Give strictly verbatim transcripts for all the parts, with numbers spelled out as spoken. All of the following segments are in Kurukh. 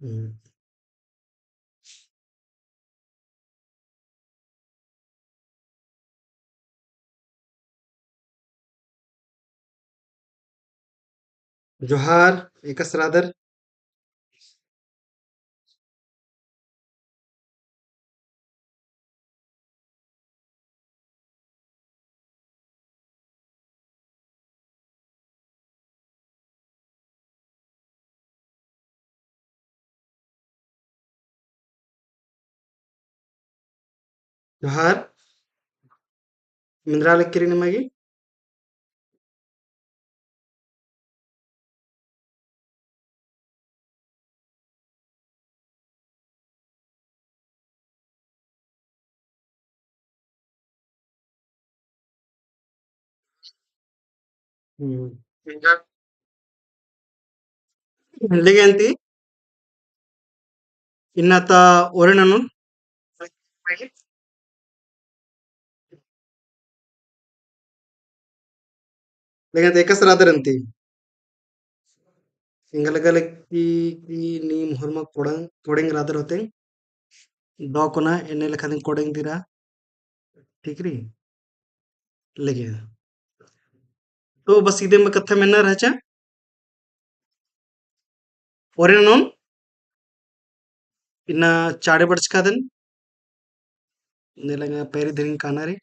हम्म। जोहार, एकासे रअदर? जोहार। मिंदरा लगी किरी निमा गे। हम्म। लेगे अन्ती इन्ना ता ओरे ननोन। लेकिन एकासे रअदर अन्ती। एंगा लग्गा लगी कि नीम होरमा कोड़ेंग, कोड़ेंग रअदर होते। दौ कोना एन्ने लेखा दिम कोड़ेंग दिरा। ठीक रई? लेगे। तो बस इदे में कत्था मेन्ना रहचा। ओरे ननोन इन्ना चाड़े बरचकादन। नेलंगा पैरी धरिंग काना रई।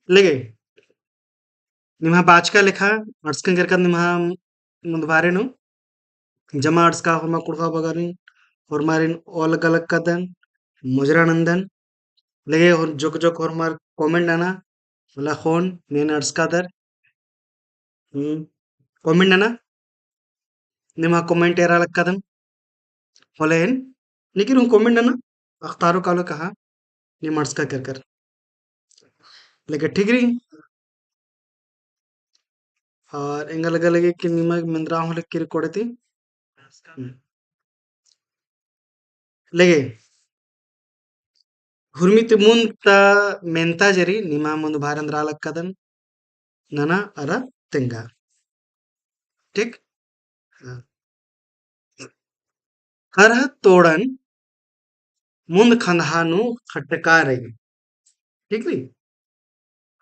लेगे। निम्हा बाचका लेखा अंड़सकन केरकन निम्हा मुन्दभारे नू। जमा अंड़सका होरमा कुँड़ुख़ा बगारिन, होरमारिन ओलगलग कादन, मुजरा नन्दन। लेगे होर जोक जोक होरमार comment नना, होला ख़ोन, नेन अंड़सकादर। हम्म, comment नना। निम्हा comment एरा लक्कादन। होले एन, लेकिन हूँ comment नना, अख़तारो कालो कहा, नीम अंड़सका केरकर। लेकिन ठीक रई। और एंगा लग्गा लगी कि निमा मिंदरा होले किरी कोड़े ती। हम्म। लेगे। हुरमी ती मुन्द ता मेन्ता जे रई, निम्हा मुन्दभारे नन्दरा लक्कादन, नना अरा तेंगा। ठीक? हाँ। हरह तोड़न मुन्द खंदहा नू खटका रई। ठीक रई?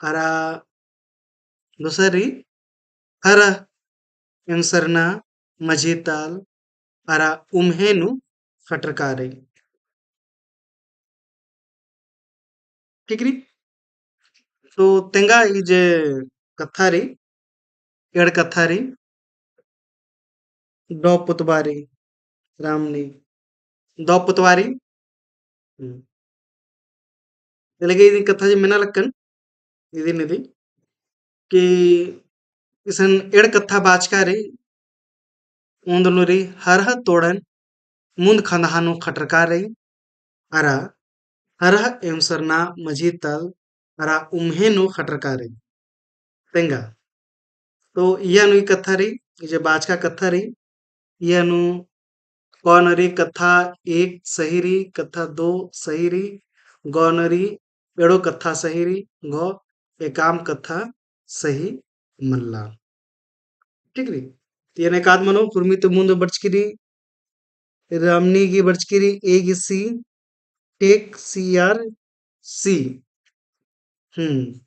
अरा दूसर रई, हरह एम सरना मझी तल अरा उम्हे नू खटरका रई। ठीक रई? तो तेंगा ई जे कत्था रई, एंड़ कत्था रई, दौ पुतबारी, रामनी, दौ पुतबारी। हम्म। लेगे इदिन कत्था जे मेना लक्कन, इदिन इदी, कि इसन एंड़ कत्था बाचका रई, ओन्द नू रई, हरह तोड़न मुन्द खंदहा नू खटरका रई, अरा हरह एम सरना मझी तल अरा उम्हे नू खटरका रई। तेंगा। तो इया नू ई कत्था रई, ई जे बाचका कत्था रई, इया नू कौन रई कत्था एक सही रई, कत्था दो सही रई, गौन रई एंड़ो कत्था सही रई, गौ एकाम कत्था सही मल्ला। ठीक रई? तो एन एकाद मनो, हुरमी ती मुन्द बरचकी रई, रामनी गे बरचकी रई, ए गे C, take C R C। हम्म।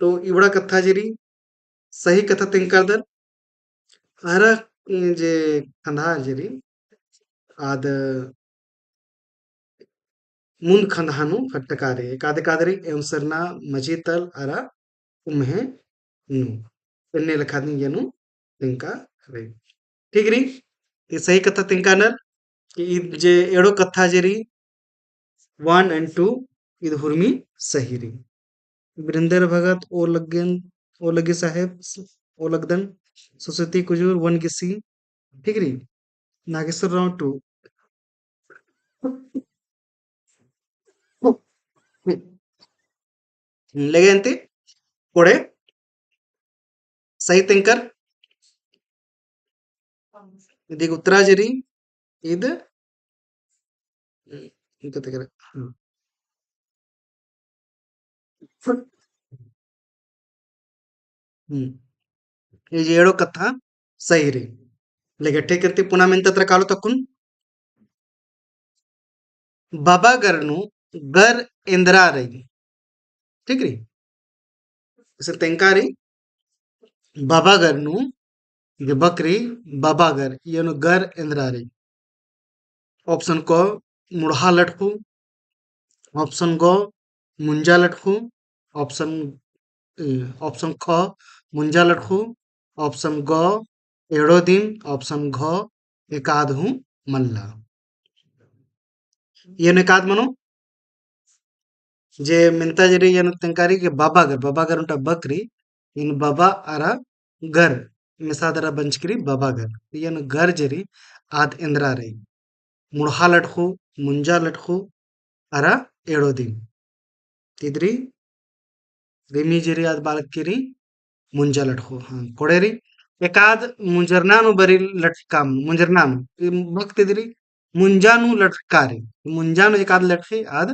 तो इबड़ा कत्था जे रई, सही कत्था तेंगकादर, हरह जे खंदहा जे रई, आद मुन्द खंदहा नू खटका रई, एकाद एकाद रई, एम सरना मझी तल अरा उम्हे नू। एन्ने लेखा दिम इया नू तेंगका रई। ठीक रई? ई सही कत्था तेंगकानर कि ई जे एंड़ो कत्था जे रई, one and two, ईद हुरमी सही रई। बिरेंदर भगत, ओ लग्गेन, ओ लग्गी साहेब, ओ लगदन, सरस्वती कुजूर, one गे C, ठीक रई। नागेश्वर राव two। लेगे अन्ती कोड़े सही तेंगकर। इदी उत्तरा जे रई, ईद, ईद कत्था केरा। हम्म। हम्म। ई जे एंड़ो कत्था सही रई। लेगे ठीक रई, पुना मेन्ता तरा कालोत अक्कुन। बबागर नू गर एन्दरा रई। ठीक रई? इसन तेंका रई, बबागर नू, जे बक रई, बबागर, इय्या नू गर एन्दरा रई। Option क, मुड़हा लटखू। Option ग, मुंजा लटखू। Option, ए, option ख, मुंजा लटखू। Option ग, एड़ो दिम। Option घ, एकाद हूँ मल्ला। इय्या नू एकाद मनो, जे मेन्ता जे रई इय्या नू तेंका रई कि बबागर, बबागर ओन्टा बक रई, इय्या नू बबा अरा गर, मेसा दरा बंचकी रई बबागर। इय्या नू गर जे रई, आद एन्दरा रई। मुड़हा लटखू, मुंजा लटखू, अरा एड़ो दिम। तिदरी रिमी जे रई आद बालक की रई मुंजा लटखू। हाँ, कोड़े रई एकाद मुंजरना नू बरी लटकाम, मुंजरना नू। ई बक तिदरी मुंजा नू लटका रई। मुंजा नू एकाद लटकी आद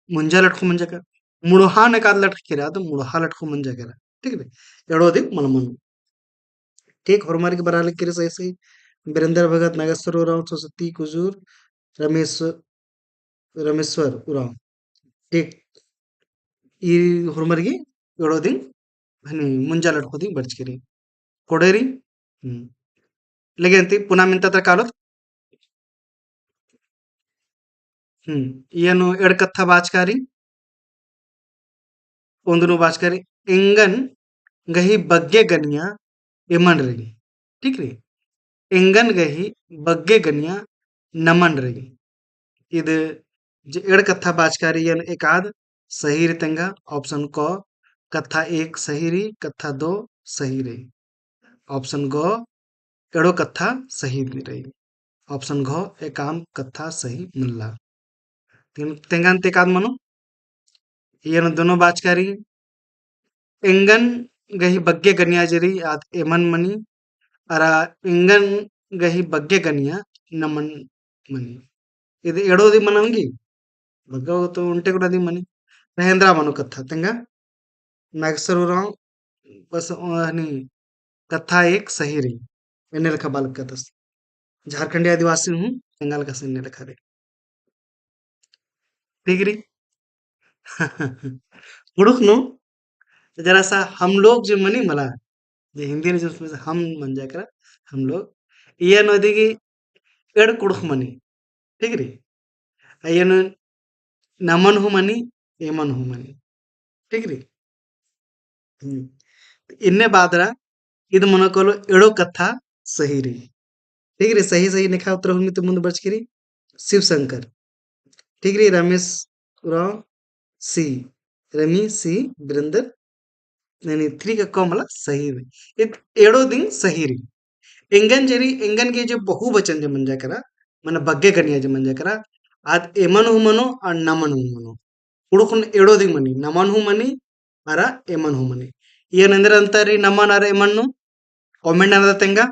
मुंजा लटखू मंजा केरा। मुड़हा नू एकाद लटकी रई आद मुड़हा लटखू मंजा केरा। ठीक रई? एड़ो दिम मल मनो। ठीक, होरमर गे बरआ लगी रई सही सही। बिरेंदर भगत, नागेश्वर उराँव, सरस्वती कुजूर, रमेश, रमेश्वर उराँव। ठीक। ई होरमर गे एड़ो दिम, हनी, मुंजा लटखू दिम बरचकी रई। कोड़े रई? हम्म। लेगे अन्ती पुना मेन्ता तरा कालोत। हम्म, इय्या नू एंड़ कत्था बाचका रई, ओन्द नू बाचका रई, एंगन गही बग्गे गनिया एमन रई। ठीक रई? एंगन गही बग्गे गनिया नमन रई। इद जे एंड़ कत्था बाचका रई, इय्या नू एकाद सही रई तेंगा। Option क, कत्था एक सही रई, कत्था दो सही रई। Option ग, एड़ो कत्था सही रई। Option घ, एकाम कत्था सही मल्ला। तीन तेंगन ते एकाद मनो, इय्या नू दोनों बाचका रई, एंगन गही बग्गे गनिया जे रई आद एमन मनी, अरा एंगन गही बग्गे गनिया नमन मनी। इद एड़ो दिम मनो गी, बग्गे तो ओन्टे कुना दिम मनी। रहेंद्रा मनो कत्था तेंगा, नागेश्वर उराँव बस, अ, हनी, कत्था एक सही रई। एन्ने लेखा बालक कत्थस। झारखंडी आदिवासी हूँ, एंगा लेखा से एन्ने लेखा रई। ठीक रई? कुँड़ुख़ नू, जरा सा हम लोग जे मनी मला, जे हिंदी नू जो उसमें से हम मंजा केरा, हम लोग, इय्या नू अदी गे एंड़ कुँड़ुख़ मनी। ठीक रई? आ इय्या नू नमन हूँ मनी, एमन हूँ मनी। ठीक रई? हम्म। इन्ने बादरा इद मनो कालो एड़ो कत्था सही रई। ठीक रई? सही सही नेखा उत्तर हुरमी ती मुन्द बरचकी रई शिव शंकर। ठीक रई? रमेश उराँव सी, रमी सी, बिरेंदर ननी three का क मला सही रई। इद एड़ो दिम सही रई। एंगन जे रई, एंगन गे जे बहुवचन जे मंजा केरा, मने बग्गे गनिया जे मंजा केरा, आद एमन हूँ मनो, अरा नमन हूँ मनो। कुँड़ुख़ नू एड़ो दिम मनी, नमन हूँ मनी, अरा एमन हूँ मनी। इय्या नू एन्देर अंतर रई नमन अरा एमन नू? Comment नना तेंगा,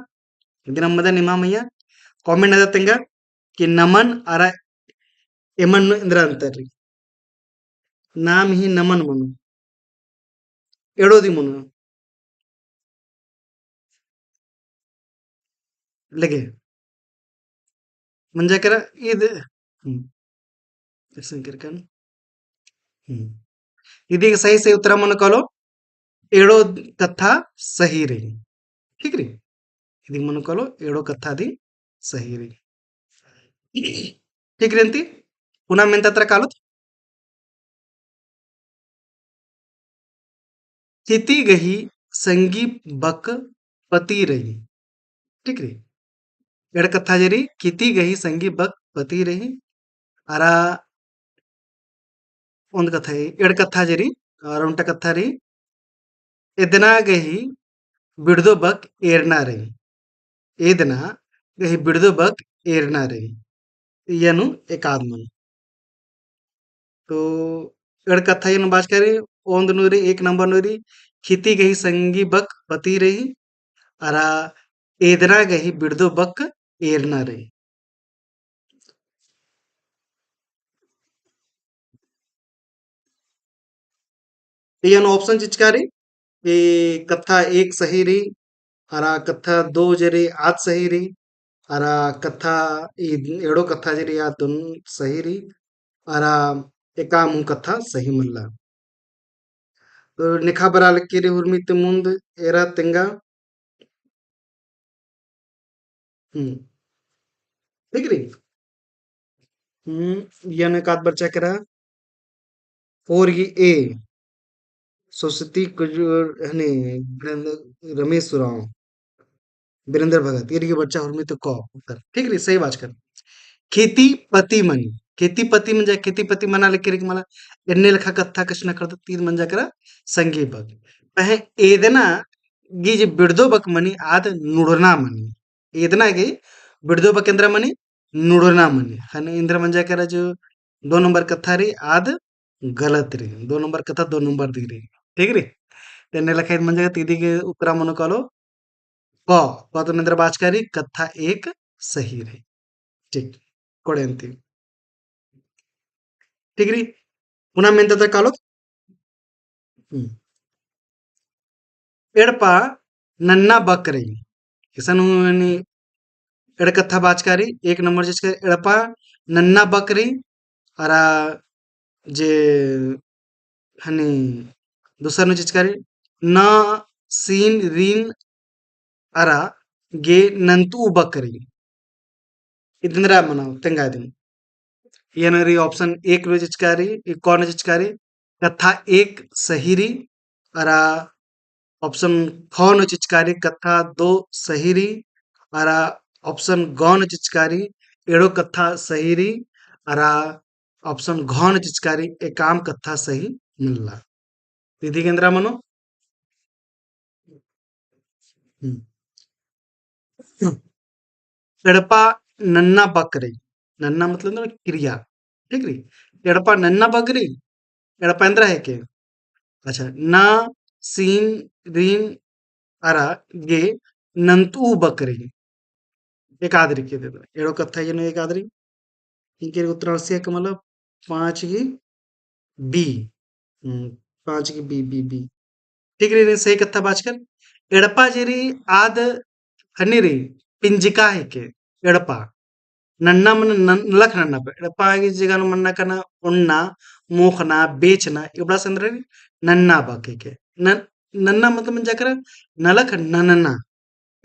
इदिन अम्मदा निमा मइय्याँ, comment नना तेंगा कि नमन अरा एमन नू एन्देर अंतर रई। नाम ही नमन मनो, एड़ो दिम मनो। लगे। मंजा केरा इद, हम्म। ऐसे करकन। हम्म। इदी सही सही उत्तर मनो कालो एड़ो कत्था सही रई। ठीक रई? इदी मनो कालो एड़ो कत्था दिम सही रई। ठीक रई अन्ती? पुना मेन्ता तरा कालोत। खिती गही संगी बक पति रई। ठीक रई? एंड़ कत्था जे रई, खिती गही संगी बक पति रई। अरा ओन्द कत्था, एंड़ कत्था जे रई, अरा ओन्टा कत्था रई, एदना गही बिड़दो बक एरना रई। एदना गही बिड़दो बक एरना रई। इय्या नू एकाद मनो। तो एंड़ कत्था इय्या नू बाचका रई, ओन्द नू रई, एक नंबर नू रई, खिती गही संगी बक पति रई, अरा एदना गही बिड़दो बक एरना रई। इय्या नू option चिचका रई, ए कत्था एक सही रई, अरा कत्था दो जे रई आद सही रई, अरा कत्था, ई एड़ो कत्था जे रई आद दोनों सही रई, अरा एकाम हूँ कत्था सही मल्ला। तो नेखा बरआ लगी रई उर्मी ती मुन्द एरा तेंगा। हम्म। ठीक रई। हम्म, याने काद बरचा केरा। Four A, सरस्वती कुजूर, हने, वीरेंद्र, रमेश उराँव, वीरेंद्र भगत, ईर गे बरचा उर्मी ती क उत्तर। ठीक रई, सही बाचकर। खेती पति मनी, खेती पति मंजा, खेती पति मना लगी रई मला, एन्ने लेखा कत्था कछनखरदत, ईद मंजा केरा संगी बक। पहें एदना गे जे बिड़दो बक मनी, आद नुड़ना मनी। एदना गे बिड़दो बक एन्दरा मनी, नुड़ना मनी। ख़ने एन्दरा मंजा केरा जो दो नंबर कत्था रई, आद गलत रई। दो नंबर कत्था दो नंबर दिम रई। ठीक रई? तो एन्ने लेखा ईद मंजा केरा, तो इदी गे उत्तरा मनो कालो क, क तो एन्दरा बाचका रई, कत्था एक सही रई। ठीक, कोड़े अन्ती। ठीक रई, पुना मेन्ता ता कालोत। हम्म। एड़पा नन्ना बक रई। इसन हूँ हनी एड़ कत्था बाचका रई, एक नंबर चिचका रई, एड़पा नन्ना बक रई, अरा जे हनी दूसर नू चिचका रई, ना सीन रीन अरा गे नन्तु बक रई। इद एन्दरा मनो तेंगा दिम। याने रई option एक नू चिचका रई, ई क नू चिचका रई, कत्था एक सही रई, अरा option ख नू चिचका रई, कत्था दो सही रई, अरा option ग नू चिचका रई, एड़ो कत्था सही रई, अरा option घ नू चिचका रई, एकाम कत्था सही मल्ला। इदी गे एन्दरा मनो? हम्म। एड़पा नन्ना बक रई। नन्ना मतलब ना क्रिया। ठीक रई? एड़पा नन्ना बक रई। एड़पा एन्दरा हेके? अच्छा, ना सीन रीन अरा गे नन्तु बक रई। एकाद रई के दे दे। एड़ो कत्था एनो एकाद रई। इनके उत्तर अंसिया के मतलब पाँच गे B। हम्म, पाँच गे B, B, B। ठीक रई, सही कत्था बाचकर। एड़पा जे रई आद हनी रई, पिंजका हेके, एड़पा। नन्ना मने नन-, नलख नन्ना बक। एड़पा गे जगह नू मन्ना कना ओन्ना, मोख़ना, बेचना, इबड़ा से एन्दरा रई नन्ना बक हेके। नन-, नन्ना मतलब मंजा केरा नलख नन्ना।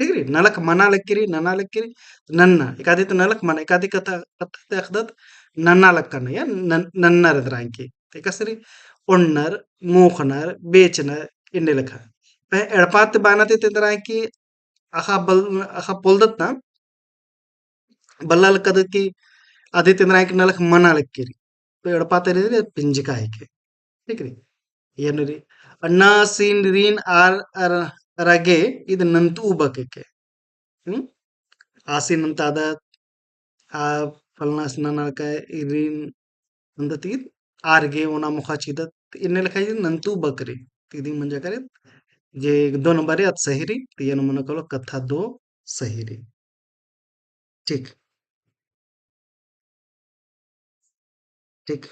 ठीक रई? नलख मना लगी रई, नना लगी रई, नन्ना। एकादी ती नलख मना, एकादी कत्था, कत्था ती अख़दत नना लगी रई, या नन-, नन्नर एन्दरा हेके। एकासे रई ओन्नर, मोख़नर, बेचनर, एन्ने लेखा। पहें एड़पा ती बअना ती एन्दरा हेके अख़ा बल-, अख़ा पोलदत ना, बल्ला लक्कदत कि अदी ती एन्दरा हेके नलख मना लगी रई। तो एड़पा ती रई पिंजका हेके। ठीक रई? एन्ने रई। ना सीन रीन आर, अरा गे ईद नन्तु बक हेके। हम्म? आसी नन्तादत, आ फलना से नना का रीन नन्तादत ईद आर गे ओना मोख़ा चिदत, एन्ने लेखा ईद नन्तु बक रई। तो इदी मंजा केरा जे दो नंबर रई आद सही रई, तो एन मनो कालो कत्था दो सही रई। ठीक। ठीक।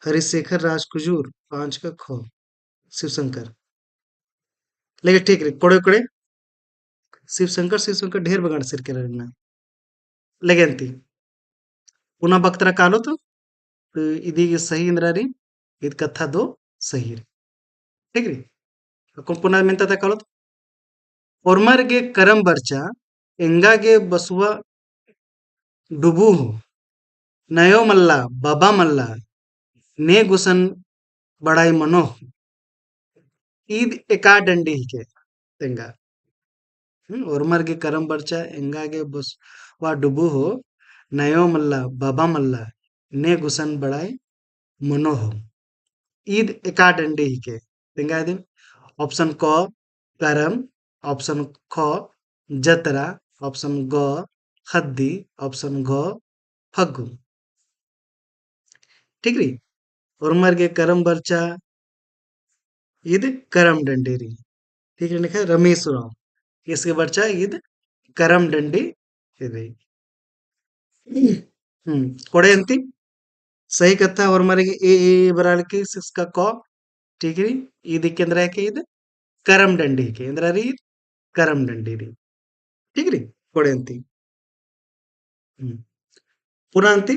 हरिशेखर राजकुजूर, पाँच का ख। शिवशंकर। लेकिन ठीक रई, कोड़े कोड़े। शिवशंकर, शिवशंकर ढेर बगाड़ सिरके रहना। लेकिन ती। पुना बक्तरा कालोत, तो इदी गे सही एन्दरा रई, ईद कत्था दो सही रई। ठीक रई? अक्कुन पुना मेन्ता ता कालोत। ओर्मर गे करम बरचा, एंगा गे बसवा डुबू हो, नयो मल्ला, बबा मल्ला, ने गुसन बड़ाई मनो हो। ईद एका डंडी हिके तेंगा। हम्म, ओर्मर गे करम बरचा, एंगा गे बसवा डुबू हो, नयो मल्ला, बबा मल्ला, ने गुसन बड़ाई मनो हो। ईद एका डंडी हिके। तेंगा दिम option क करम, option ख जतरा, option ग ख़द्दी, option घ फग्गु। ठीक रई? ओर्मर गे करम बरचा, ईद करम डंडी रई। ठीक रई, निखा रमेश उराँव। एस गे बरचा ईद करम डंडी रई। हम्म, कोड़े अन्ती। सही कत्था ओर्मर गे A, A, A बराल के six का क। ठीक रई, ईद हिके एन्दरा हिके ईद करम डंडी हिके। एन्दरा रई ईद करम डंडी रई। ठीक रई, कोड़े अन्ती। हम्म। पुना अन्ती,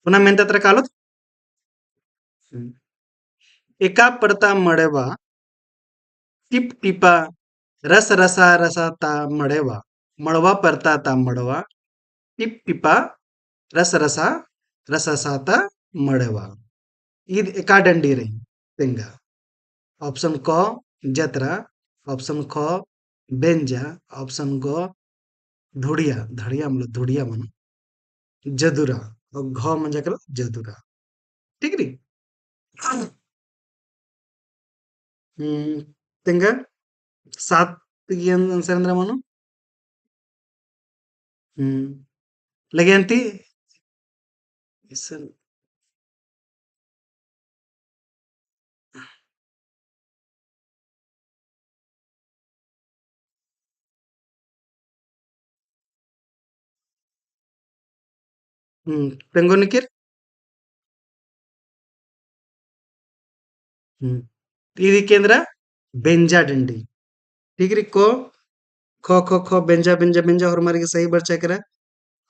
पुना मेन्ता तरा कालोत। हम्म। एका परता मड़वा, टिप टिपा, रस रसा रसा ता मड़वा, मड़वा परता ता मड़वा, टिप टिपा, रस रसा रसा ता मड़वा। ईद एका डंडी रई तेंगा। Option क जतरा, option ख बेंजा, option ग धुड़िया, धड़िया मतलब धुड़िया मनो जदुरा, और घ मंजा केरा जदुरा। ठीक रई? हम्म, तेंगा सात गे answer एन्दरा मनो। हम्म, लगे अन्ती? इसन हम्म, तेंगो निकिर। हम्म। ईद एका एन्दरा बेंजा डंडी। ठीक रई को? ख, ख, ख, बेंजा, बेंजा, बेंजा, होरमर गे सही बरचा केरा।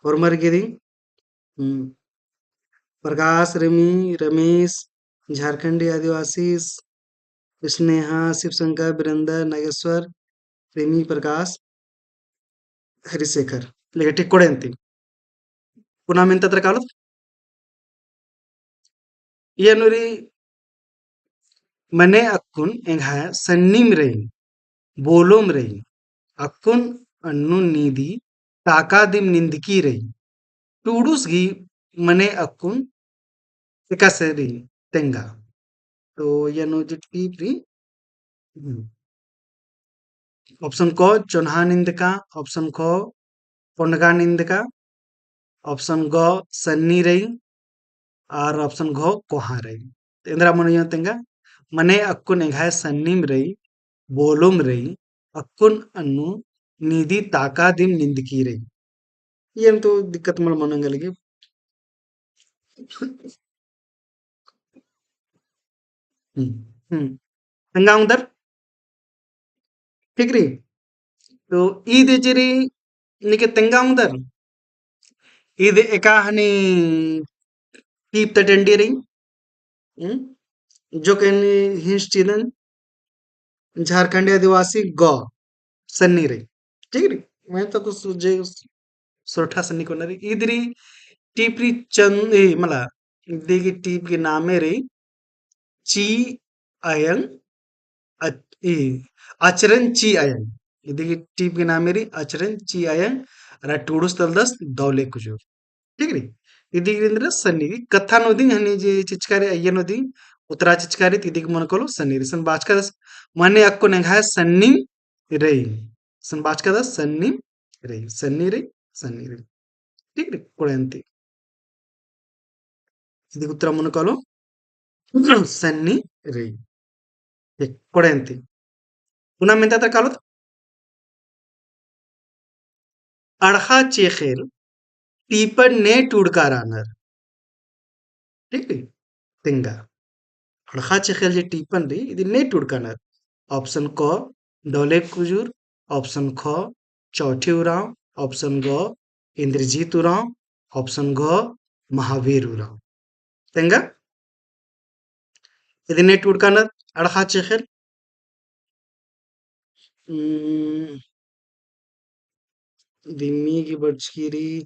होरमर गे दिम। हम्म। प्रकाश, रिमी, रमेश, झारखंडी आदिवासी, स्नेहा, शिवशंकर, वीरेंद्र, नागेश्वर, रिमी, प्रकाश, हरिशेखर। लेकिन ठीक कोड़े अन्ती। पुना मेन्ता तरा कालोत। इय्या नू रई मने अक्कुन एंग्है सन्निम रई, बोलोम रई, अक्कुन अन्नु नीदी ताका दिम निंदकी रई। टूड़ुस गही मने अक्कुन एकासे रई तेंगा। तो इय्या नू जे टीप रई, हम्म। Option क चोन्हा निंदका, option ख कोंडगा निंदका, option ग सन्नी रई, और option घ कोहा रई। तो एन्दरा मनो इय्या तेंगा, मने अक्कुन एंग्है सन्निम रई, बोलोम रई, अक्कुन अन्नु नीदी ताका दिम निंदकी रई। इय्या तो दिक्कत मल मनो एंगा लगी। हम्म, हम्म। तेंगा ओंगदर? ठीक रई? तो ईद जे रई निके तेंगा ओंगदर। ईद एका हनी टीप ता डंडी रई। हम्म? जो कहनी हिंस चिदन झारखंडी आदिवासी ग सन्नी रई। ठीक रई? मैं तो कुछ जे सोरठा सन्नी कोना रई। ईद रई टीप रई चन-, ए, मला, इदी गही टीप गही नामे रई ची अयंग, अ-, ई, अचरन ची अयंग। इदी गही टीप गही नामे रई अचरन ची अयंग, अरा टूड़ुस तलदस दौले कुजूर। ठीक रई? इदी गही एन्दरा सन्नी रई, कत्था नू दिम हनी जे चिचका रई, अइय्या नू दिम उतरा चिचका रई, इदी गही मनो कालो सन्नी रई। इसन बाचकादस, मने अक्कुन एंग्है सन्निम रई। इसन बाचकादस सन्निम रई, सन्नी रई, सन्नी रई। ठीक रई, कोड़े अन्ती। इदी गही उत्तरा मनो कालो सन्नी रई। ठीक, कोड़े अन्ती। पुना मेन्ता तरा कालोत। अड़खा चेखेल टीपन ने टूड़का रअनर। ठीक रई? तेंगा। अड़खा चेखेल जे टीपन रई, इदिन ने टूड़का रअनर। Option क, डौले कुजूर, option ख, चौठी उराँव, option ग, इंद्रजीत उराँव, option घ, महावीर उराँव। तेंगा? इदिन ने टूड़का रअनर, अड़खा चेखेल। हम्म, दिम्मी गही बरचकी रई।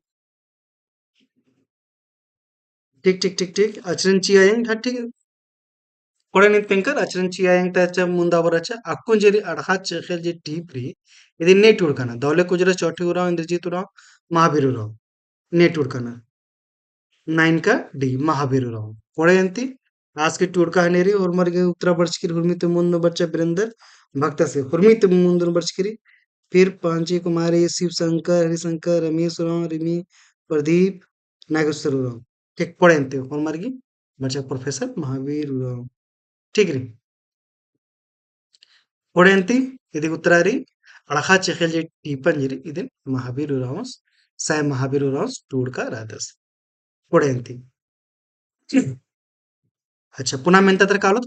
ठीक, ठीक, ठीक, ठीक। अचरन चिआ अयंग, हाँ, ठीक। कोड़े नीन तेंगकर, अचरन चिआ अयंग ता अच्छा मुन्दा बरचा, अक्कुन जे रई अड़खा चेखेल जे टीप रई, इदिन ने टूड़का रअनर। दौले कुजूर, चौठी उराँव, इंद्रजीत उराँव, महावीर उराँव। ने टूड़का रअनर। Nine का D, महावीर उराँव। कोड़े अन्ती, आस गही टूड़का हने रई, होरमर गही उत्तरा बरचकी रई, हुरमी ती मुन्द बरचा वीरेंद्र भगतस गही, हुरमी ती मुन्द बरचकी रई, फिर पांची कुमारी, शिव शंकर, हरिशंकर, रमेश उराँव, रिमी, प्रदीप, नागेश्वर उराँव। ठीक, कोड़े अन्ती, होरमर गही बरचा प्रोफेसर महावीर उराँव। ठीक रई। कोड़े अन्ती, इदी गही उत्तरा रई, अड़खा चेखेल जे टीपन जे रई, इदिन महावीर उराँवस, सै महावीर उराँवस टूड़का रअदस। कोड़े अन्ती। अच्छा, पुना मेन्ता तरा कालोत।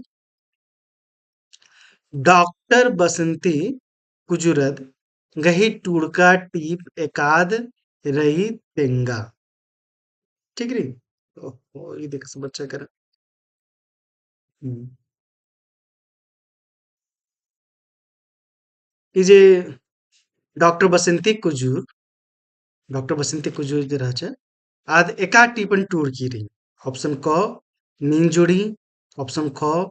डॉक्टर बसंती कुजूरद गही टूड़का टीप एकाद रई तेंगा। ठीक रई? ओहो, ई देखस बच्चा करा। हम्म। ई जे डॉक्टर बसंती कुजूर, डॉक्टर बसंती कुजूर जे रहचा, आद एका टीपन टूड़की रई। Option क, नीन जुड़ी, option ख,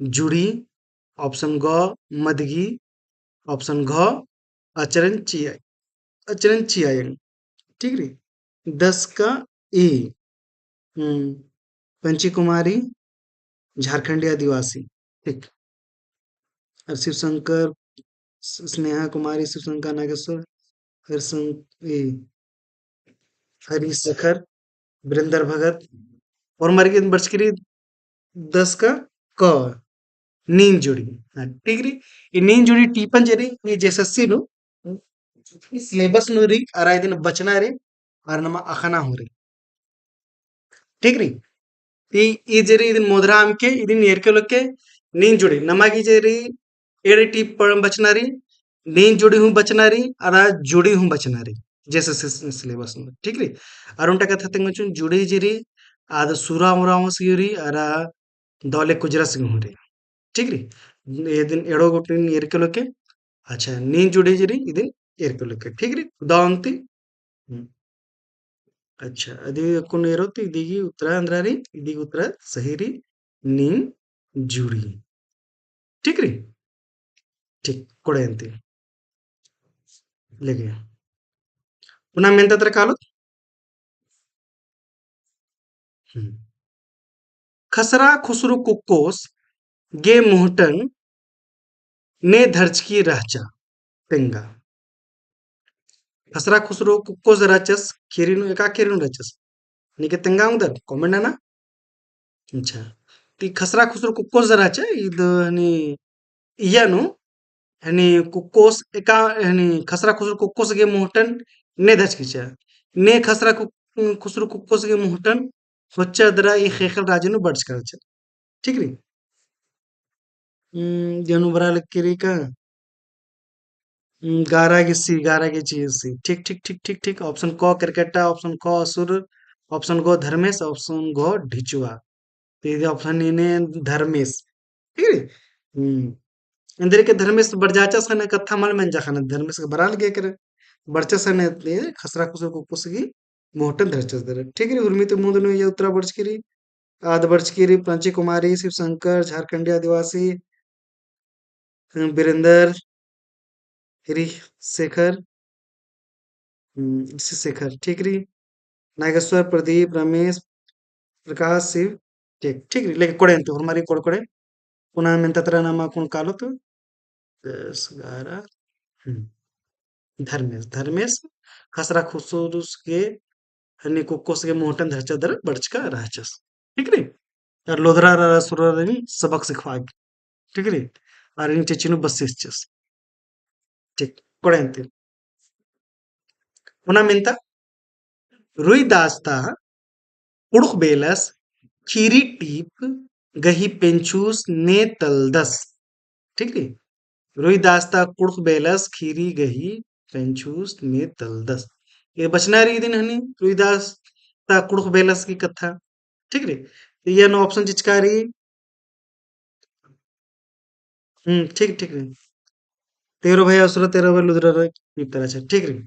जुड़ी, option ग, मदगी, option घ, अचरन चिया, अचरन चियायन। ठीक रई? दस का ए। हम्म। पंची कुमारी, झारखंडी आदिवासी। ठीक। और शिव शंकर, स-, स्नेहा कुमारी, शिव शंकर नागेश्वर, हरिशं-, ए, हरिशेखर, वीरेंद्र भगत, और मरगे बरचकी रई दस का क, नीन जुड़ी। हाँ, ठीक रई। ई नीन जुड़ी टीपन जे रई, ई JSSC नू, ई syllabus नू रई, अरा इदिन बचना रई, अरा नमा अख़ना हूँ रई। ठीक रई? ई, ई जे रई इदिन मोदरा अमके, इदिन एरके लोके, नीन जुड़ी। नमा गे जे रई, एड़े टीप बचना रई, नीन जुड़ी हूँ बचना रई, अरा जुड़ी हूँ बचना रई। JSSC syllabus नू, ठीक रई? अरा ओन्टा कत्था तेंगोन चिओन जुड़ी जे रई, आद सुरा उराँवस गे रई, अरा दौले कुजरस गे हूँ रई। ठीक रई? इदिन एड़ो गूटी एरके लोके, अच्छा, नीन जुड़ी जे रई, इदिन एरके लोके। ठीक रई? दौंती। हम्म। अच्छा, अदी अक्कुन एरो ती इदी गे उत्तरा एन्दरा रई, इदी गे उत्तरा सही रई, नीन जुड़ी। ठीक रई? ठीक, कोड़े अन्ती। लेगे। पुना मेन्ता तरा कालोत? हम्म। खसरा खुसरू कुक्कोस गे मुहटन ने धरचकी रहचा तेंगा। खसरा खुसरू कुक्कोस रहचस, खीरी नू एका खीरी नू रहचस। निके तेंगा उंगदर, comment नना। अच्छा। ती खसरा खुसरू कुक्कोस रहचा, इद हनी इया नू, हनी कुक्कोस एका, हनी खसरा खुसरू कुक्कोस गे मुहटन ने धरचकी रहचा। ने खसरा कुक-, खुसरू कुक्कोस गे मुहटन होच्चा दरा ई ख़ेख़ेल राजी नू बरचका रहचा। ठीक रई? हम्म, जनु बरा लक्की रई का? हम्म, गारा गे सी, गारा गे ची सी। ठीक, ठीक, ठीक, ठीक, ठीक। Option क केरकेट्टा, option ख असुर, option ग धर्मेस, option घ ढिचुआ। तो इदी option इन्ने धर्मेस। ठीक रई? हम्म। एन्देर के धर्मेस बरजाचस ख़ने कत्था मल मेंजा ख़ने धर्मेस के बराल गे केरे। बरचस ख़ने ते खसरा खुसरू कुक्कोस गे मुहटन धरचस दरा। ठीक रई, उर्मी ती मुन्द नू इया उत्तरा बरचकी रई। आद बरचकी रई पंची कुमारी, शिव शंकर, झारखंडी आदिवासी, हम्म, वीरेंद्र, हरी शेखर, हम्म, ऋषि शेखर, ठीक रई। नागेश्वर, प्रदीप, रमेश, प्रकाश, शिव, ठीक, ठीक रई। लेकिन कोड़े अन्ती, होरमारी कोड़े कोड़े। पुना मेन्ता तरा नाम अक्कुन कालोत, दस, ग्यारह, हम्म। धर्मेस, धर्मेस, खसरा खुसरूस गे, हनी कुक्कोस गे मुहटन धरचा दरा बरचका रहचस। ठीक रई? अरा लोधरा अरा सुररा रई सबक सिखवा गे। ठीक रई? अरा इन्ने चेंची नू बस्सी रहचस। ठीक, कोड़े अन्ती। पुना मेन्ता, रुइदास ता कुँड़ुख़ बेलस, खीरी टीप गही पेंछूस ने तलदस। ठीक रई? रुइदास ता कुँड़ुख़ बेलस, खीरी गही पेंछूस ने तलदस। ये बचना रई इदिन हनी, रुइदास ता कुँड़ुख़ बेलस की कत्था। ठीक रई? तो इया नू option चिचका रई। हम्म, ठीक, ठीक रई। तेरो भाई असुर, तेरो भाई लुदरा रई, इतर अच्छा, ठीक रई।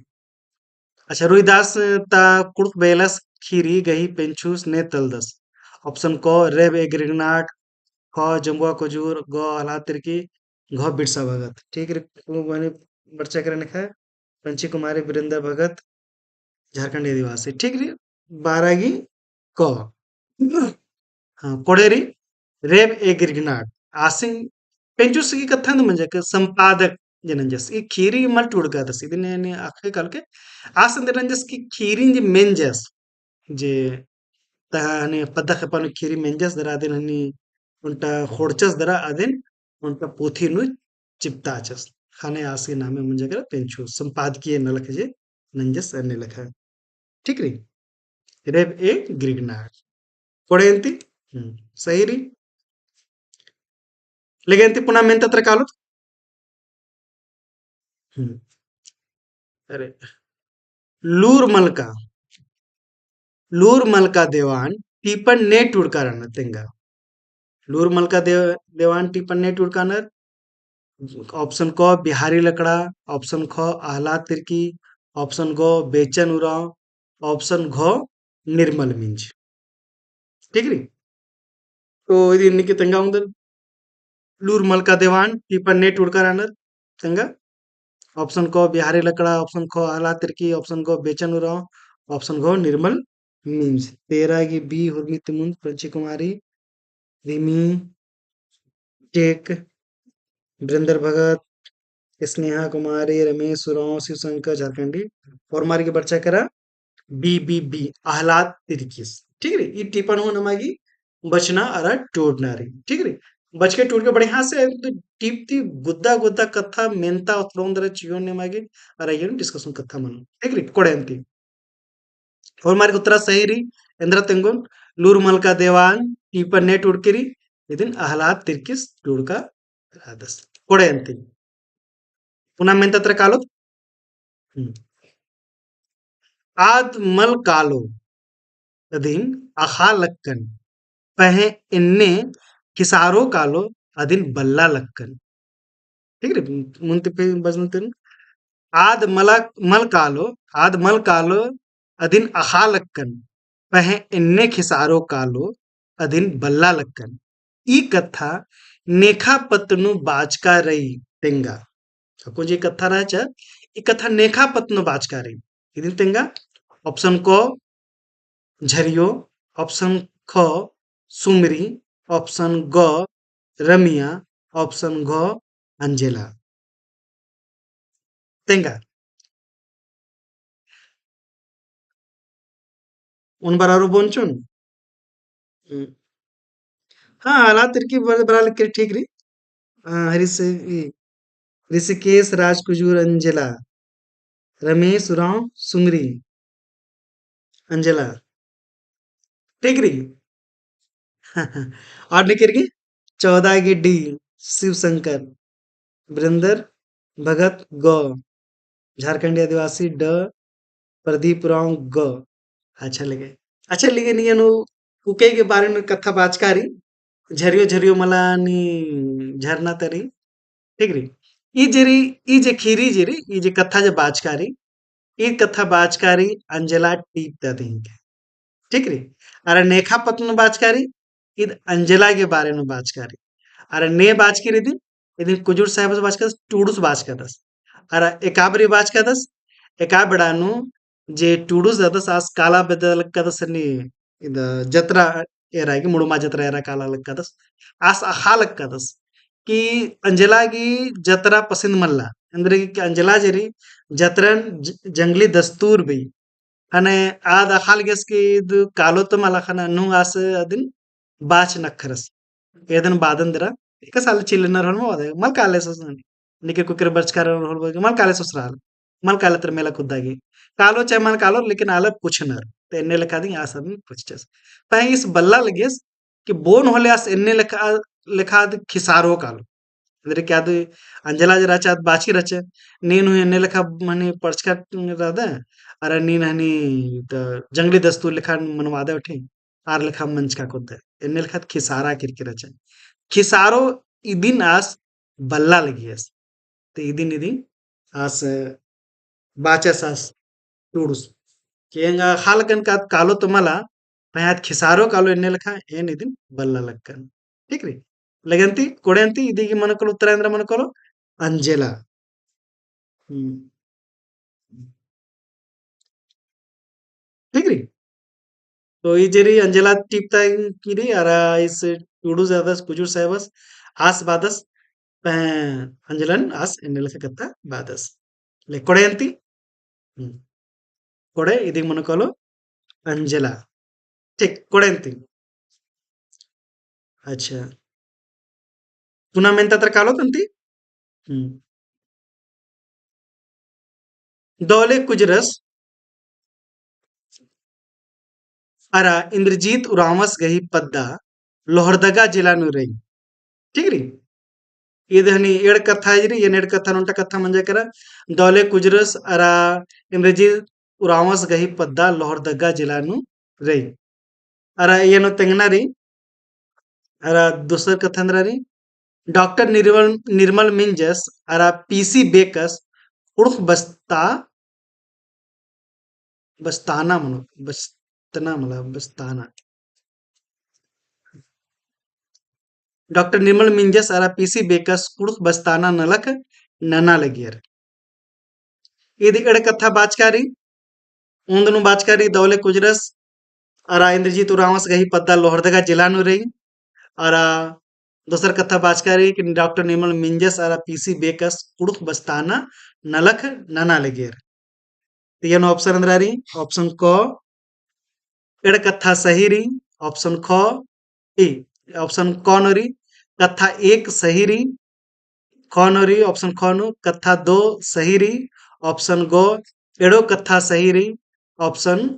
अच्छा, रुइदास ता कुँड़ुख़ बेलस, खीरी गही पेंछूस ने तलदस। Option क, रेब एग्रिगनाट, ख, जम्बुआ कुजूर, ग, आल्हा तिर्की, घ, बिरसा भगत। ठीक रई, उ माने बरचा केरा नेखा, पंची कुमारी, वीरेंद्र भगत, झारखंडी आदिवासी। ठीक रई, बारा गी क। हाँ, कोड़े रई, रेब एग्रिगनाट। आसिन पेंछूस की कत्था नू मंजा के संपादक जे नंजस। ई खीरी मल टूड़कादस। इदिन ने अख़े काल के आसिन दे नंजस कि खीरी जे मेंजस। जे तहा हनी पद्दा खेपा नू खीरी मेंजस दरा अदिन हनी ओन्टा ख़ोंड़चस दरा अदिन ओन्टा पोथी नू चिपताचस। ख़ने आसी नामे मंजा केरा पेंछूस संपादकीय नलख जे नंजस अन्ने लेखा। ठीक रई? रेब एग्रिगनाट। कोड़े अन्ती? हम्म, सही रई। लेगे अन्ती पुना मेन्ता तरा कालोत? हम्म। अरे। लूर मलका, लूर मलका देवान टीपन ने टूड़का रअनर तेंगा। लूर मलका दे-, देवान टीपन ने टूड़का रअनर। Option क बिहारी लकड़ा, option ख अहलाद तिर्की, option ग बेचन उराँव, option घ निर्मल मिंज। ठीक रई? तो इदिन निके तेंगा उन्दर लूर मलका देवान टीपन ने टूड़का रअनर तेंगा। Option क बिहारी लकड़ा, option ख अहलाद तिर्की, option ग बेचन उराँव, option घ निर्मल मिंज। तेरा गे बी हुरमी तिमुन, प्रंची कुमारी, रिमी, टेक, वीरेंद्र भगत, स्नेहा कुमारी, रमेश उराँव, शिवशंकर झारखंडी, होरमार गे बरचा केरा बी, बी, बी, अहलाद तिर्कीस। ठीक रई? ई टीपन हूँ नमा गे बचना अरा टूड़ना रई। ठीक रई? बचके टूड़के बढ़िया से टीप ती गुद्दा गुद्दा कत्था मेन्ता उतरओन दरा चिओन नमा गे अरा ईन discussion कत्था मनो। ठीक रई? कोड़े अन्ती। होरमार गे उत्तरा सही रई, एन्दरा तेंगोन, लूर मलका देवान टीपन ने टूड़की रई, इदिन अहलाद तिर्कीस टूड़का रअदस। कोड़े अन्ती। पुना मेन्ता तरा कालोत। हम्म। आद मल कालो अदिन अख़ा लक्कन, पहें एन्ने खिसारो कालो अदिन बल्ला लक्कन। ठीक रई? मुन्ते फिर बजन तेन। आद मला, मल कालो, आद मल कालो अदिन अख़ा लक्कन, पहें एन्ने खिसारो कालो अदिन बल्ला लक्कन। ई कत्था नेखा पत्त नू बाचका रई तेंगा। अक्कुन जे कत्था रहचा, ई कत्था नेखा पत्त नू बाचका रई। इदिन तेंगा option क झरियो, option ख सुमरी, option ग रमिया, option घ अंजेला। तेंगा। उन बरारो बोनचुन। हम्म। हाँ, अहलाद तिर्की बर-, बरा लक्की ठीक रई। अ, हरिस-, ई, ऋषिकेश राजकुजूर अंजेला, रमेश उराँव सुमरी अंजेला। ठीक रई। और निकिर गे चौदह गे डी शिवशंकर, वीरेंद्र भगत ग, झारखंडी आदिवासी ड, प्रदीप उराँव ग। अच्छा लगे। अच्छा लगे नियन उ उके के बारे में कत्था बाचका रई, झरियो झरियो मला नी झरना तरी। ठीक रई। ई जे रई, ई जे खीरी जे रई, ई जे कत्था जे बाचका रई, ई कत्था बाचका रई अंजला टीप ता दिंके। ठीक रई। अरा नेखा पत्त नू बाचका रई, ईद अंजला के बारे नू बाचका रई। अरा ने बाचकी रई इदिन, इदिन कुजूर साहेबस बाचकादस, टूड़ुस बाचकादस। अरा एकाबरी बाचकादस, एका बेड़ा नू जे टूड़ुस रअदस आस काला बेद्दा लक्कादस नी, इद जतरा एरा गे, मुड़मा जतरा एरा काला लक्कादस। आस अख़ा लक्कादस कि अंजला गे जतरा पसंद मल्ला। एन्देरगे कि अंजला जे रई जतरन ज-, जंगली दस्तूर बई। ख़ने आद अख़ा लगियस कि इद कालो तो मला ख़ने नू आस अदिन बाच नखरस। एदन बादन दरा, एका साल चिल्लनर होरमा बादे, मल काले सोस ननी। निके कुकर बरचकर होरमा, मल काले सोस रहल। मल काले तर मेला कुद्दा गे। कालो चाहे मल कालो, लेकिन आलर पुछनर। ते एन्ने लेखा दिम आस अदिन पुछचस। पहें ईस बल्ला लगियस कि बोन होले आस एन्ने लेखा, लेखा अद खिसारो कालो। एन्देरगे कि आद अंजला जे रहचा आद बाची रहचा, नीन हूँ एन्ने लेखा मने पढ़चका रअदय, अरा नीन हनी त जंगली दस्तूर लेखा मनवादय उठी, आर लेखा मंजका कुद्दय, एन्ने लेखा खिसारा केरकी रहचा। खिसारो इदिन आस बल्ला लगियस। ते इदिन इदिन आस बाचस आस टूड़ुस। कि एंगा अख़ा लक्कन का आद कालो तो मला, पहें आद खिसारो कालो एन्ने लेखा, एन इदिन बल्ला लक्कन। ठीक रई? लगे अन्ती, कोड़े अन्ती, इदी गे मनो कालो उत्तरा एन्दरा मनो कालो, अंजेला। हम्म। ठीक रई? तो ई जे रई अंजला टीप ता की रई, अरा ईस टूड़ुस रअदस, कुजूर साहेबस, आस बादस, पहें अंजलन आस एन्ने लेखा कत्था बादस। ले कोड़े अन्ती? हम्म। कोड़े इदी गे मनो कालो अंजला। ठीक, कोड़े अन्ती। अच्छा। पुना मेन्ता तर कालोत अन्ती? हम्म। दौले कुजरस अरा इन्द्रजीत उराँवस गही पद्दा लोहरदगा जिला नू रई। ठीक रई? ईद हनी एंड़ कत्था जे रई, एन एंड़ कत्था नू ओन्टा कत्था मंजा केरा। दौले कुजरस अरा इन्द्रजीत उराँवस गही पद्दा लोहरदगा जिला नू रई। अरा एन्ने तेंगना रई, अरा दूसर कत्था एन्दरा रई, डॉक्टर निर्मल, निर्मल मिंजस अरा पीसी बेकस कुँड़ुख़ बस्ता, बस्ताना मनो, बस्तना मला, बस्ताना। डॉक्टर निर्मल मिंजस अरा पीसी बेकस कुँड़ुख़ बस्ताना नलख नना लगियर। इदी एंड़ कत्था बाचका रई, ओन्द नू बाचका रई दौले कुजरस, अरा इंद्रजीत उराँवस गही पद्दा लोहरदगा जिला नू रई, अरा दूसर कत्था बाचका रई कि डॉक्टर निर्मल मिंजस अरा पीसी बेकस कुँड़ुख़ बस्ताना नलख नना लगियर। तो एन्ने option एन्दरा रई, option क, एंड़ कत्था सही रई, option ख, ई, option क नू रई, कत्था एक सही रई, ख नू रई, option ख नू, कत्था दो सही रई, option ग, एंड़ो कत्था सही रई, option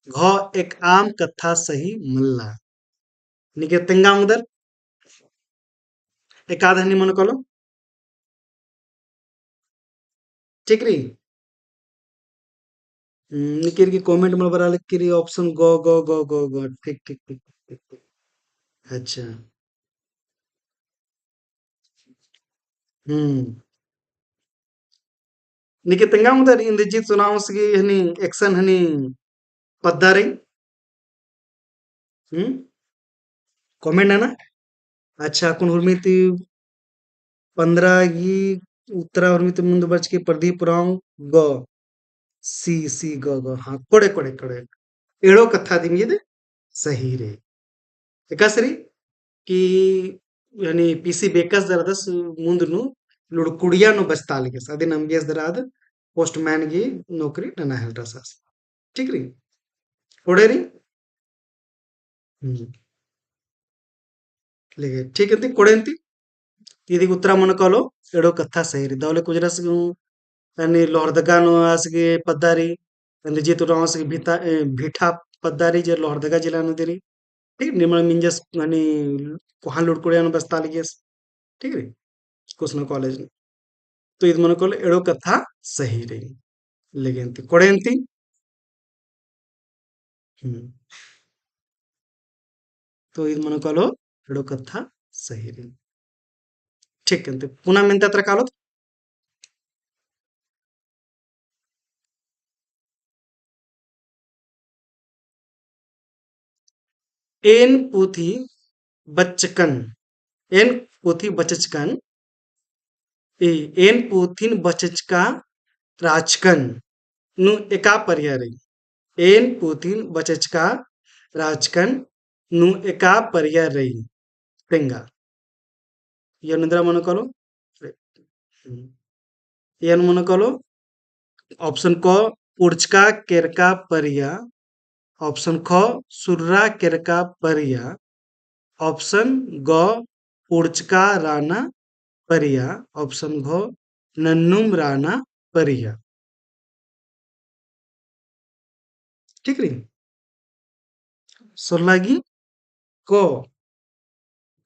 घ, एकअम कत्था सही मल्ला। निके तेंगा ओंगदर, एकाद हनी मनो कालो। ठीक रई? हम्म, निकिर की comment में बरा लिख की रई option ग, ग, ग, ग, ग। ठीक, ठीक, ठीक, ठीक, ठीक। अच्छा। हम्म। निके तेंगा ओंगदर इंद्रजीत उराँवस गही हनी एकसन हनी पद्दा रई। हम्म? Comment नना। अच्छा, अक्कुन हुरमी ती पन्द्रह गही उत्तरा हुरमी ती मुन्द बरचकी प्रदीप उराँव ग। C, C, ग, ग। हाँ, कोड़े, कोड़े, कोड़े। एंड़ो कत्था दिम ईद सही रई। एकासे रई कि यानी पीसी बेकस दरा आद मुन्द नू लुड़कुड़िया नू बस्ता लगियस। अदिन अम्बियस दरा आद postman गही नौकरी नना हेलरस आस। ठीक रई? कोड़े रई? हम्म। लेकिन ठीक अन्ती, कोड़े अन्ती। इदी उत्तरा मनो कालो, एंड़ो कत्था सही रई। दौले कुजरस गही हनी लोहरदगा नू आस गही पद्दा रई, इंद्रजीत उराँवस गही भीठा, ए, भीठा पद्दा रई, जे लोहरदगा जिला नू रई। ठीक, निर्मल मिंजस हनी कोहा लुड़कुड़िया नू बस्ता लगियस। ठीक रई? कुसना college नू। तो इद मनो कालो एंड़ो कत्था सही रई। लेकिन ती कोड़े अन्ती। हम्म। तो इद मनो कालो एंड़ो कत्था सही रई। ठीक अन्ती, पुना मेन्ता तरा कालोत। एन पुथी बचकन, एन पुथी बचचकन, ए, एन पुथिन बचचका राचकन नू एका परिया रई। एन पुथिन बचचका राचकन नू एका परिया रई। तेंगा। एन्ने एन्दरा मनो कालो। एन्ने मनो कालो। Option क, पुड़चका केरका परिया। Option ख, सुर्रा केरका परिया। Option ग, पुड़चका राना परिया। Option घ, नन्नुम राना परिया। ठीक रई? सोल्ला गी क,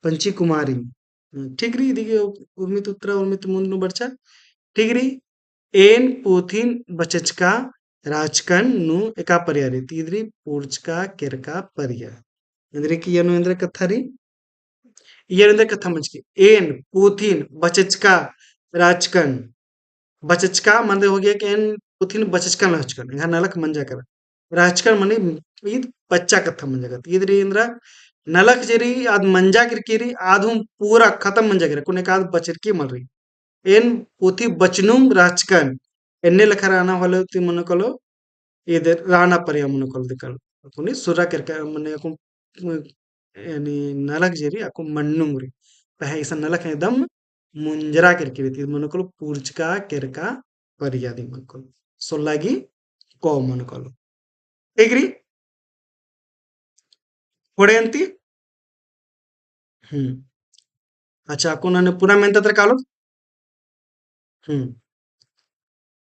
पंची कुमारी। हम्म, ठीक रई, इदी गे उर्मित उत्तरा, उर्मित मुन्द नू बरचा। ठीक रई, एन पुथिन बचचका राचकन नू एका परिया रई, ती इद रई पुड़चका केरका परिया। एन्देर की एन्ने एन्देर कत्था रई, इय्या एन्देर कत्था मंजकी, एन पुथिन बचचका राचकन। बचचका मंदे हो गया कि एन पुथिन बचचकन रहचकन, एंग्है नलख मंजा केरा। राचकन मने ईद बच्चा कत्था मंजा केरा। ईद रई एन्दरा नलख जे रई, आद मंजा केरकी रई, आद हूँ पूरा खतम मंजा केरा, कुने का आद बचरकी मल रई। एन पुथी बचनुम राचकन, एन्ने लेखा राना होले ती मनो कालो, ईद राना परिया मनो कालो दिकल। अक्कुन सुर्रा केरका मने अक्कुन, यानी नलख जे रई, अक्कुन मन्नुम रई। पहें इसन नलख एकदम मुंजरा केरकी रई, ती मनो कालो पुड़चका केरका परिया दिम मनो कालो। सोल्ला गी क मनो कालो। ठीक रई? कोड़े अन्ती? हम्म। अच्छा, अक्कुन नने पुना मेन्ता तरा कालोत? हम्म।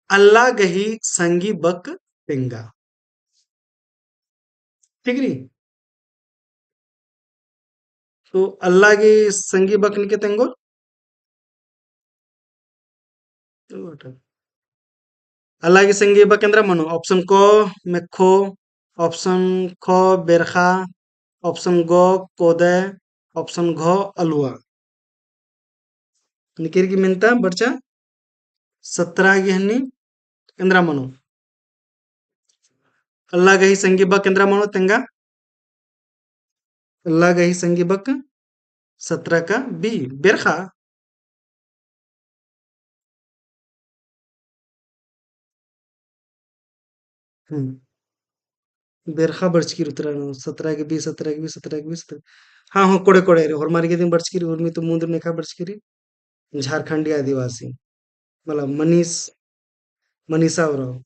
अल्ला गही संगी बक तेंगा। ठीक रई? तो अल्ला गही संगी बक निके तेंगोर। तो बेटा, अल्ला गही संगी बक एन्दरा मनो? Option क मेक्खो, option ख बेरखा, option ग कोदय, option घ अलुआ। निकिर की मेन्ता बरचा सतरा गही हनी एन्दरा मनो? अल्ला गही संगी बक एन्दरा मनो तेंगा? अल्ला गही संगी बक सतरा का B, बेरखा। हम्म। बेरखा बरचकी रई उत्तरा नू, सतरा के B, सतरा के B, सतरा के B, सतरा। हाँ, हाँ, कोड़े, कोड़े रई, होरमार गे दिम बरचकी रई, उर्मी तो मुन्द नेखा बरचकी रई, झारखंडी आदिवासी, मतलब मनीष, मनीषा उराँव।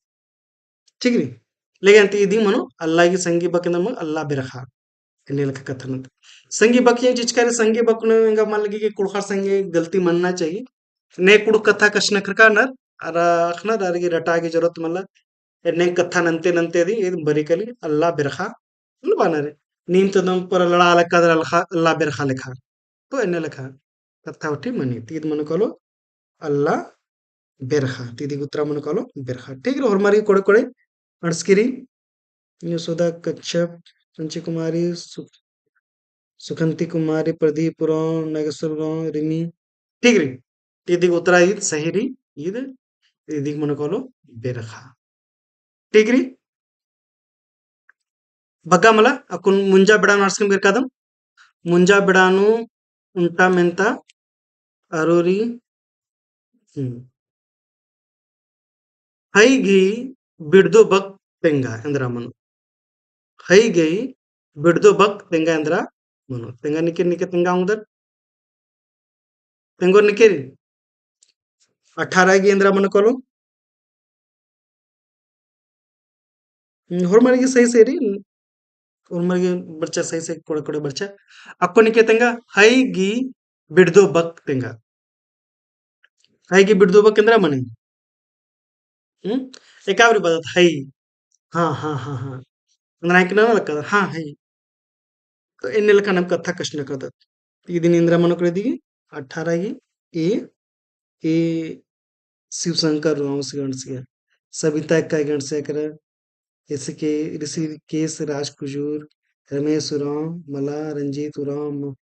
ठीक रई? लेकिन ती इदी मनो अल्ला गही संगी बक एन्दरा मनो? अल्ला बेरखा। एन्ने लेखा कत्था नंत। संगी बक एन चिचका रई, संगी बक नू एंगा मल लगी कि कुँड़ुख़र संगे गलती मन्ना चाहिए। ने कुँड़ुख़ कत्था कछनखरका नर, अरा अख़नर, अरा गे रटा गे जरूरत मल्ला। एन्ने कत्था नन्ते नन्ते दी, ईद बरी कली अल्ला बेरखा, मल बाना रई। नीम तो दम पर लड़ा लक्का दर अल्ला बेरखा लेखा। तो एन्ने लेखा कत्था उठी मनी। ती इद मनो कालो अल्ला बेरखा। ती इदी उत्तरा मनो कालो बेरखा। ठीक रई, होरमार गे कोड़े कोड़े अंड़सकी रई। यशोदा कच्छप, संची कुमारी, सु-, सुखंती कुमारी, प्रदीप उराँव, नागेश्वर उराँव, रिमी। ठीक रई। ती इदी उत्तरा ईद सही रई, ईद, ती इदी मनो कालो बेरखा। ठीक रई। बग्गे मला, अक्कुन मुंजा बेड़ा नू अंड़सकम गिरकादम। मुंजा बेड़ा नू ओन्टा मेन्ता अरोरी, हम्म। हई गही बिड़दो बक तेंगा एन्दरा मनो? हई गही बिड़दो बक तेंगा एन्दरा मनो? तेंगा निकिर, निकिर तेंगा ओंगदर। तेंगोर निकिर। अठारह गही एन्दरा मनो कालो? हम्म, होरमार गे सही सही रई, होरमार गे बरचा सही सही कोड़े कोड़े बरचा। अक्कुन निकिर तेंगा हई गही बिड़दो बक तेंगा। हई गही बिड़दो बक एन्दरा मनी? हम्म? एका बारी बअदत हई। हाँ, हाँ, हाँ, हाँ। एन्दरा इकना ना लक्का, हाँ, हई। तो एन्ने लेखा नाम कत्था कछनखरदत। इदिन एन्दरा मनो कालो इदी, अठारह गही A, A शिवशंकर उराँवस गे अंड़सकी रई, सबिता एक्का गे अंड़सकी रई, एसके, ऋषिकेश राजकुजूर, रमेश उराँव, मला, रंजीत उराँव,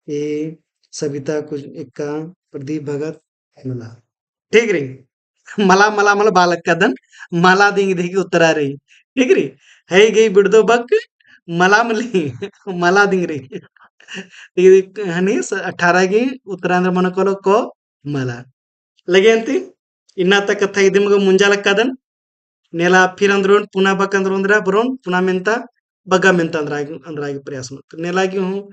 ए, सबिता कुज-, एक्का, प्रदीप भगत, मला। ठीक रई। मला, मला, मला बआ लक्कादन, मला दिम इदी गही उत्तरा रई। ठीक रई। हई गही बिड़दो बक मला मल्ली, मला दिम रई। इदी हनी स-, अठारह गही उत्तरा एन्दरा मनो कालो क मला। लगे अन्ती, इन्ना ता कत्था इदिम गा मुंजा लक्कादन। नेला फिर अंदरोन पुना बक अंदरोन दरा बरोन पुना मेन्ता बग्गे मेन्ता अंदरा, अंदरा गे प्रयास नू। नेला गे हूँ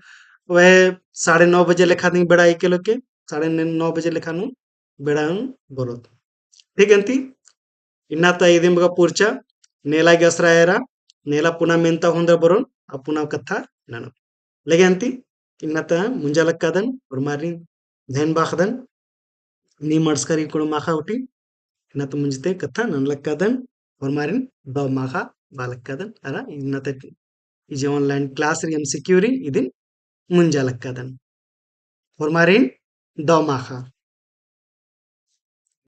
वह साढ़े नौ बजे लेखा दिम बेड़ा इके लोके, साढ़े नौ बजे लेखा नू बेड़ा हूँ बरोत। ठीक अन्ती, इन्ना ता इदिम गा पुरचा, नेला गे असरा एरा, नेला पुना मेन्ता हूँ दरा बरोन, आ पुना कत्था ननो। लगे अन्ती, इन्ना ता मुंजा लक्कादन, होरमारिन धैन बाखदन, नीम अंड़सका रई कुँड़ुख़ माखा उठी, इन्ना ता मुंजते कत्था नन लक्कादन, होरमारिन दव माखा बआ लक्कादन, अरा इन्ना ता ई जे online class रई, MCQ रई, इदिन मुंजा लक्कादन। होरमारिन दव माखा।